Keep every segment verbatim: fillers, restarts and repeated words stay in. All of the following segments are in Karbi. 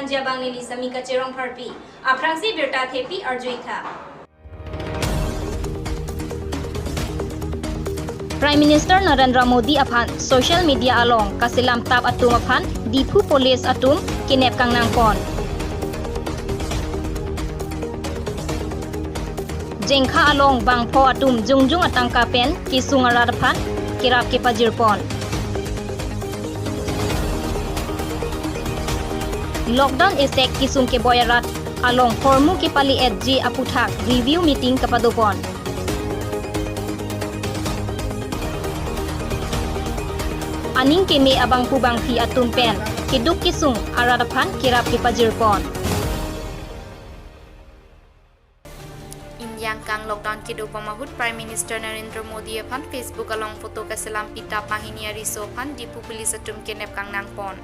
Jabang neli Samika Cherong Pharpi, aphrangsi birta thepi arjuitha. Prime Minister Narendra Modi aphan social media along kaselam tap atum aphan Diphu Police atum kenep kangnangpon. Jengkha along bangpho atum jongjung atangka pen kesung arat aphan kerap kepajirpon. Lockdown esek kesung keboi arat along hormu kepali etji aputhak review meeting kapadopon. Aning keme abangphu bangphi atum pen keduk kesung arat aphan kerap kepajirpon. Injang kang lockdown kedobom ahut Prime Minister Narendra Modi aphan Facebook along photo kaselam pitap banghini ariso aphan Diphu Police atum kenep kangnangpon.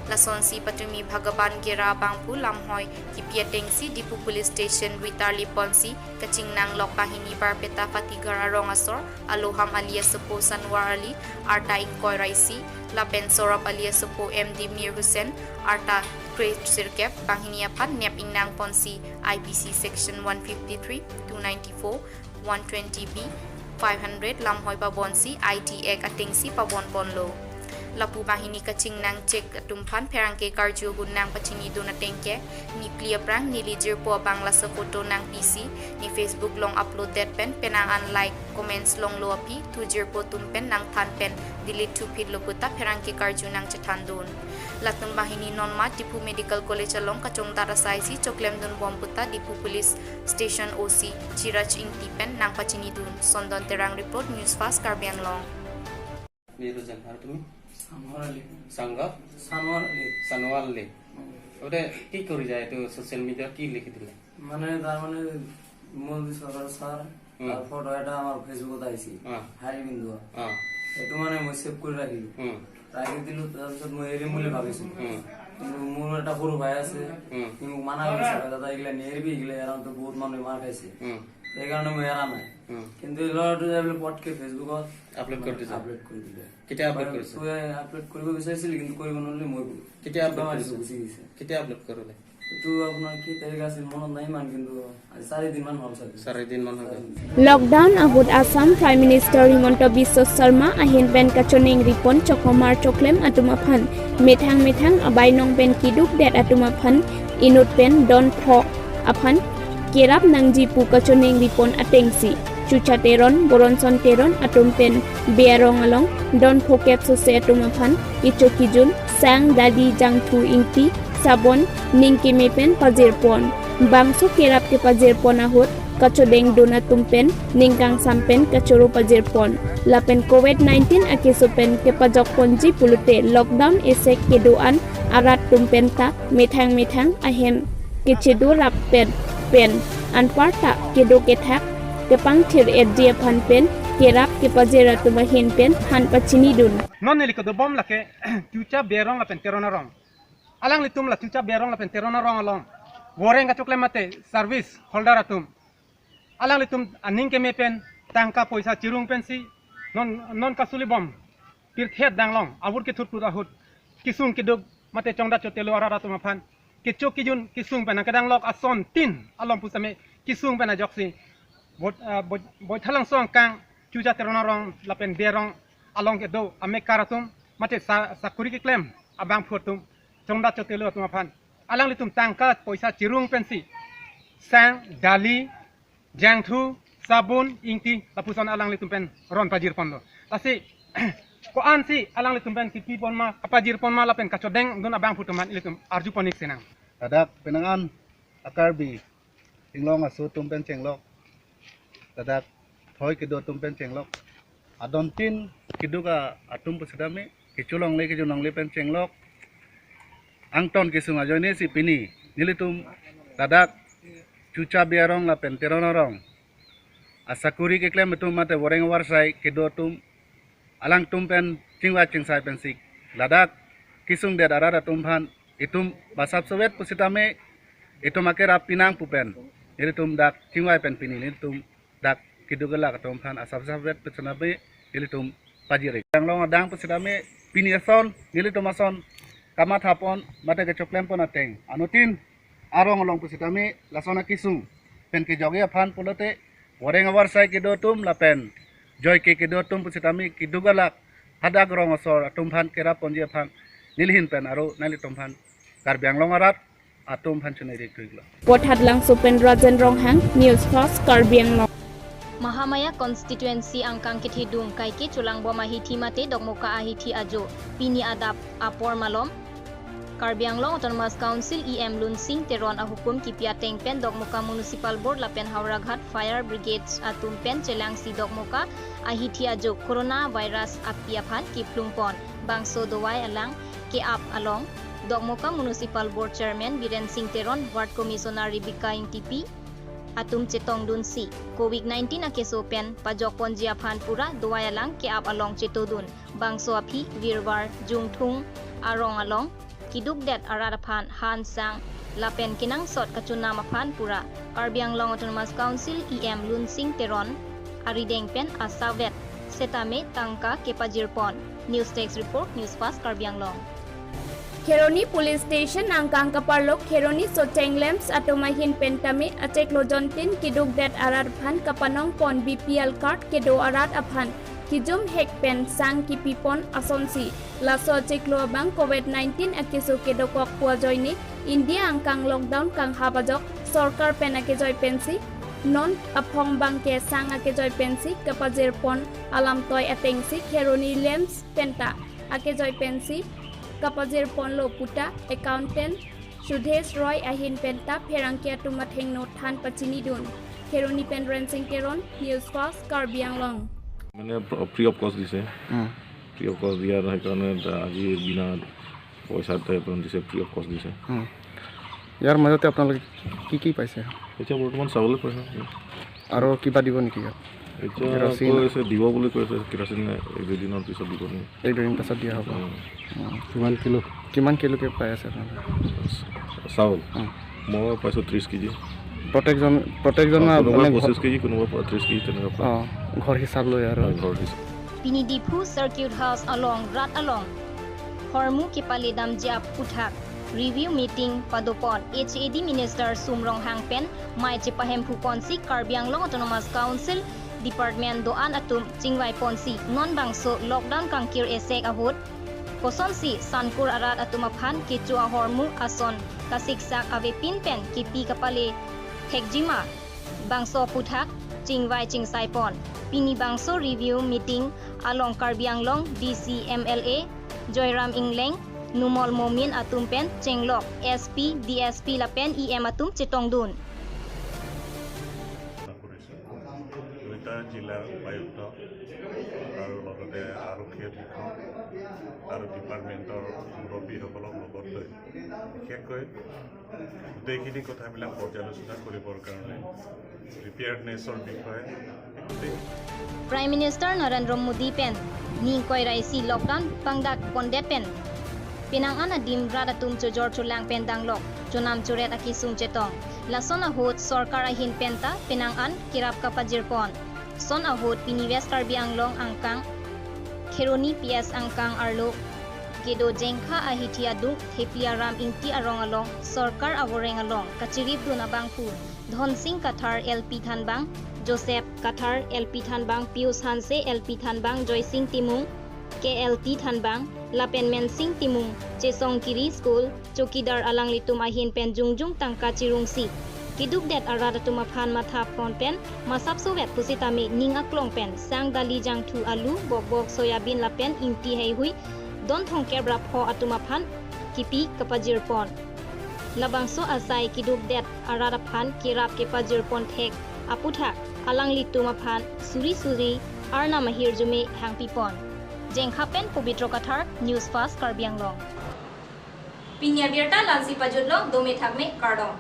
Lasonsi patumi Bhagaban Gera bangphu lamhoi kipi atengsi Diphu Police Station ritarliponsi kachingnanglok banghini Barpeta Fatihgarh arong asor Aloham Ali asopo Sanwar Ali, arta ingkoi ra isi, lapen Sorap Ali asopo M D Mir Hussain, arta kre sirkep, banghini aphan nep ingnangponsi I P C section one fifty-three, two ninety-four, one twenty B, five hundred lamhoi pabonsi I T Act atengsi pabonponlo. Lapu banghini kachingnang chek atum aphan pherangke karju ahut nangpachinidun ateng ke, ne phli aphrang neli jirpo abang laso photo nangpisi, ne Facebook along upload det pen penang an like, comments longlo aphi, thu jirpo atum pen nangthan pen delete thuphitlo puta pherangke karju nangchethandun. Latum banghini non ma Diphu Medical College along kachongdat asai si choklemdunbom puta Diphu Police Station O C Chiraj Ingti pen nangpachinidun. Sondon Terang report, News Fast Karbi Anglong. Niru jan, har tumi? Sanwar Ali. Sangga? Sanwar Ali. Sanwar Ali. ওটা কি করে যায় তো social media কি লিখে দিলে? মানে তার মানে মোদী সরকার স্যার, হুম। তার ফটো এটা আমার Facebook-ত আহিছে। হ্যাঁ। হাই বিন্দু। হ্যাঁ। এইটো মানে মই ছেভ কৰি ৰাখিলো। হুম। ৰাখি দিলো, তাৰপিছত মই এৰিম বুলি ভাবিছো। হুম। কিন্তু মোৰ এটা সৰু ভাই আছে, হুম। সি মোক মানা কৰিছে, "দাদা, এইগিলা নেৰিবি, এইগিলা এৰাওঁতে বহুত মানুহে মাৰ খাইছে।" হুম। সেইকাৰণে মই এৰা নাই। হুম। কিন্তু এই ল'ৰাটো যে বোলে পটকে Facebook-ত আপলোড কৰি দিছে। আপলোড কৰি দিলে। কেতিয়া আপলোড মানে কৰিছে? তই আপলোড কৰিব বিচাৰিছিলি, কিন্তু কৰিব নোৱাৰিলি, মই কেতিয়া আপলোড কৰিছে? গুচি গৈছে। কেতিয়া আপলোড কৰিলে? এইটো আপোনাৰ কি তাৰিখ আছিল মনত নাই ইমান, কিন্তু আজি চাৰি দিন মান হ'ল চাগে। চাৰি দিন মান হৈ গ'ল। চাৰি দিন। Lockdown ahut Assam Prime Minister Himanta Biswa Sarma ahin pen kachoningri pon chokomar choklem atum aphan, methang methang abainong pen keduk det atum aphan, inut pen don pho aphan kerap nangji pu kachoningri pon atengsi Chucha Teron, Boronson Teron atum pen Berong along don phokep sose atum aphan kecho kejun, sang, dali, jangthu, ingti, sabon, ning keme pen pajirpon. Bangso kerap kepajirpon ahut kachodengdun atum pen ning kangsam pen kachoro pajirpon. Lapen Covid nineteen akeso pen kepajokponji pulote lockdown esek kedo-an arat atum penta methang methang ahem kechedo rap pen pen anparta kedo kethak kepangthir etji aphan pen kerap kepajir atum ahin pen than pachinidun. Non neli kedobom lake Chucha Berong lapen Teron arong. Alanglitum la Chucha Berong lapen Teron arong along voreng kachoklem mate service holder atum, alanglitum aning keme pen tangka poisa chirung pensi non non kasulibom pirthe danglong, avur kethurput ahut kesung keduk mate chongdat chotelo arat atum aphan kecho kejun kesung pen nangkedanglok asontin along pusitame kesung pen ajoksi Boi-, ah, Boi-, Boithalangso angkang Chucha Teron arong lapen Berong along kedo amekar atum mate sa-, sakuri keklem abangphu atum, chongdat chotelo atum aphan alanglitum tangka poisa chirung pensi sang, dali, jangthu, sabun, ingti lapuson alanglitum pen ron pajirponlo. Lasi ko-ansi alanglitum pen kipipon ma, kapajirpon ma lapen kachodengdun abangphu atum aphan ilitum arjupon ik sinang. Ladak penang an a-Karbi Anglong aso atum pen chenglok, ladak thoi kedo atum pen chenglok, adontin keduk atum pusitame kecho longle kejun longle pen chenglok, angton kesung ajoine si pini nelitum ladak Chucha Berong lapen Teron arong asakuri keklem atum mate voreng varsai kedo atum alangtum pen chingvai chingsai pensi ladak kesung det arat atum aphan itum basap sovet pusitame itum akerap pinang pu pen nelitum dak chingvai pen pini nelitum dak keduk kelak atum aphan asap sovet pusitame nelitum pajir ik. Anglong adang pusitame pini ason nelitum ason kamathapon mate kechoklempon ateng anuttin arong along pusitame lason akesung pen kejokji aphan pulote voreng avarsai kedo atum lapen joike kedo atum pusitame keduk alak hadak rong asor atum aphan kerapponji aphan nelihin pen aro nanglitum aphan Karbi Anglong arat atum aphan choneri tuiklo. Pothatlangso pen Rajen Ronghang, News Fast Karbi Anglong. Mahamaya constituency angkang kethedung kaike cholangbom ahithi mate Dokmoka ahithi ajo pini adap apor malom Karbi Anglong Autonomous Council E M Lunsing Teron ahukum kipi ateng pen Dokmoka Municipal Board lapen Howraghat Fire Brigade atum pen chelangsi Dokmoka ahithi ajo coronavirus api aphan kiplungpon bangso Dowai alang ke-ap along Dokmoka Municipal Board Chairman Biren Singh Teron, Ward Commissioner Rebecca Ingtipi atum chetongdunsi Covid nineteen akeso pen pajokponji aphan pura Dowai alang ke-ap along chetodun. Bangso aphi Virwar Jungthung arong along kedukdet arat aphan hansang lapen kenangsot kachonam aphan pura Karbi Anglong Autonomous Council E M Lunsing Teron arideng pen asapvet setame tangka kepajirpon. News Desk Report, News Fast Karbi Anglong. Kheroni Police Station angkang kaparlo Kheroni Socheng Lamps atum ahin pen tame achiklo jontin kedukdet arat aphan kapanongpon B P L card kedo arat aphan kijumhek pen sang kipipon asonsi laso achiklo abang Covid nineteen akeso kedokok pu ajoine India angkang lockdown kanghap ajok sorkar pen akejoi pensi non aphong abangke sang akejoi pensi kapajirpon alamtoi atengsi Kheroni Lamps penta akejoi pensi kapajirponlo puta accountant Sudhesh Roy ahin penta pherangke atum athengno than pachinidun. Kheroni pen Rensing Teron, News Fast Karbi Anglong. মানে free of কষ্ট দিছে। হুম। Free of কষ্ট দিয়াৰ সেইকাৰণে আজি বিনা পইচাতে আপোনাৰ দিছে, ফ্ৰী অফ কষ্ট দিছে। হুম। ইয়াৰ মাজতে আপোনালোকে কি কি পাইছে? এতিয়া বৰ্তমান চাউলে পাইছে। আৰু কিবা দিব নেকি ইয়াত? এতিয়া কেৰাচিন? কৈছে, দিব বুলি কৈছে, কেৰাচিন এক দুদিনৰ পিছত দিব নেকি। এক দুদিন পাছত দিয়া হ'ব। উম। উম। কিমান কিলো? কিমান কিলোকে পাই আছে আপোনালোকে? চাউল? উম। মই পাইছোঁ ত্ৰিছ কেজি। প্ৰত্যেকজন, প্ৰত্যেকজনৰ অ, কোনোবা মানে ঘৰ পঁচিছ কেজি, কোনোবা ত্ৰিছ কেজি তেনেকুৱা পায়। অ, ঘৰ হিচাপ লৈ আৰু। হয়, ঘৰ হিচাপ। Pini Diphu Circuit House along rat along hormu kepaledamji aphuthak review meeting padopon H A D Minister Sum Ronghang pen mei chepahemphuponsi Karbi Anglong Autonomous Council Department do-an atum chingvaiponsi non bangso lockdown kangkir esek ahut kosonsi sankur arat atum aphan kecho ahormu ason kasiksak avepin pen kepi kapale thekjima bangso aphuthak chingvai chingsaipon. Pini bangso review meeting along Karbi Anglong D C M L A Joyram Engleng, Numal Momin atum pen chenglok S P, D S P lapen E M atum chetongdun. কৰিছোঁ। দুয়োটা জিলাৰ উপায়ুক্ত আৰু লগতে আৰক্ষী অধীক্ষক আৰু ডিপাৰ্টমেণ্টৰ মুৰব্বীসকলক লগত লৈ বিশেষকৈ গোটেইখিনি কথাবিলাক পৰ্যালোচনা কৰিবৰ কাৰণে প্ৰিপেয়াৰ্ডনেছৰ বিষয়ে গোটেই Prime Minister Narendra Modi pen ning koiraisi lockdown pangdak pondet pen penang an adim rat atum chojor cholang pen danglok chonam choret akesung chetong. Lason ahut sorkar ahin penta penang an kerap kapajirpon. Son ahut pini West Karbi Anglong angkang Kheroni P S angkang arlo kedo Jengkha ahithi adung Thepli Aram Ingti arong along sorkar avoreng along kachiripdun abangphu Dhonsing Kathar L P Thanbang, Joseph Kathar L P Thanbang, Pius Hanse L P Thanbang, Joysing Timung K L T Thanbang, lapen Mensing Timung, Chesongkiri School, chowkidar alanglitum ahin pen jongjong tangka chirungsi kedukdet arat atum aphan mathaphon pen masapsovet pusitame ning aklong pen sang dali jangthu alu, bokbok, soyabin lapen ingti heihui don thomkep ra pho atum aphan kipi kapajirpon. Labangso asai kedukdet arat aphan kerap kepajirpon thek aphuthak alanglitum aphan suri suri arnam ahirjume hangpipon. Jengkha pen Pobitro Kathar, News Fast Karbi Anglong. Pini abirta la-ansi pajutlo, dome thakme, kardom.